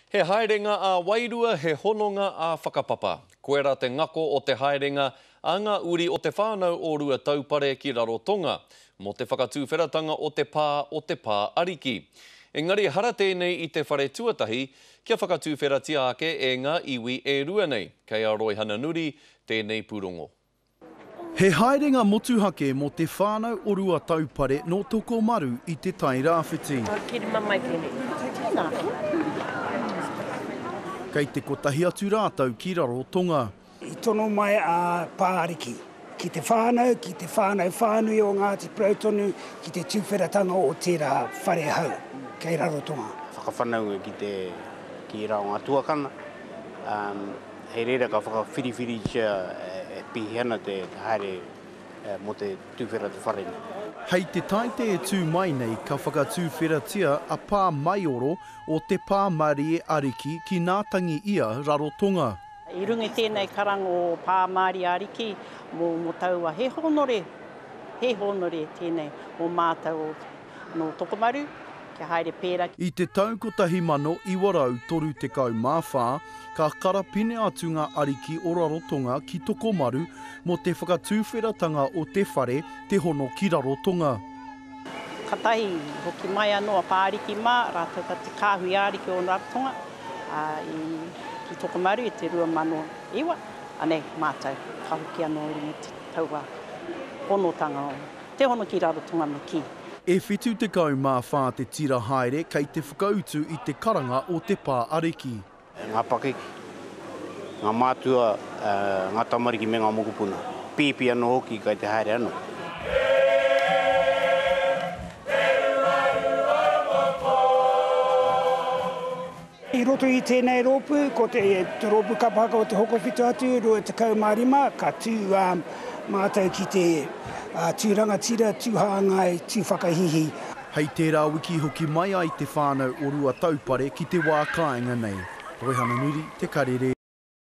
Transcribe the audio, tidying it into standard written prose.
He haerenga ā-wairua, he hononga ā-whakapapa. Koirā te ngako o te haerenga a ngā uri o te whānau o Ruataupare ki Rarotonga, mō te whakatūwheratanga o te pā o Te Pā Ariki. Engari ehara tēnei i te whare tuatahi kia whakatūwheratia ake e ngā iwi e rua nei. Kei a Roihana Nuri tēnei pūrongo. He haerenga motuhake mō te whānau o Ruataupare nō Tokomaru i Te Tai Rāwhiti. Kei te kotahi atu rātou ki Rarotonga. I tono mai a Pā Ariki ki te whānau, ki te whānau whānui o Ngāti Porou tonu ki te tuwheratanga o tērā whare hou kei Rarotonga. Whakawhanaunga ki te, ki ērā o ngā tuakana, Hei reira ka whakawhiriwhiritia e pihi ana te haere mō te tuwhera te whare nei. Hei te Taite e tū mai nei ka whakatūwheratia a Pā Maioro o Te Pā Marie Ariki ki Nātangi ia Rarotonga. I runga i tēnei karanga o Pā Marie Ariki mō taua he hōnore, he hōnore tēnei mō mātou o Nō Tokomaru, kia haere pērā. I te tau 1934, ka karapine atu ngā ariki o Rarotonga ki Tokomaru mō te whakatuwheratanga o te whare Te Hono ki Rarotonga. Katahi hoki mai anō a Pā Ariki mā, rātou ka te kāhui ariki o Rarotonga, ā, i, ki Tokomaru i te 2009, anei mātou, ka hoki anō i runga i te taua honotanga o. Te hono ki Rarotonga me kī. E 74 te tira haere kei te whakautu i te karanga o Te Pā Ariki. Ngā pakeke, ngā mātua, ngā tamariki me ngā mokopuna. Pīpī anō hoki kai te haere anō. I roto i tēnei rōpū, ko te rōpū kapa haka o Te Hokowhitu-a-Tū 25, ka tū mātou ki te tū rangatira, tū hāngai, tū whakahīhī. Hei tērā wiki hoki mai ai te whānau o Ruataupare ki te wā kāinga nei. Roihana Nuri, Te Karere.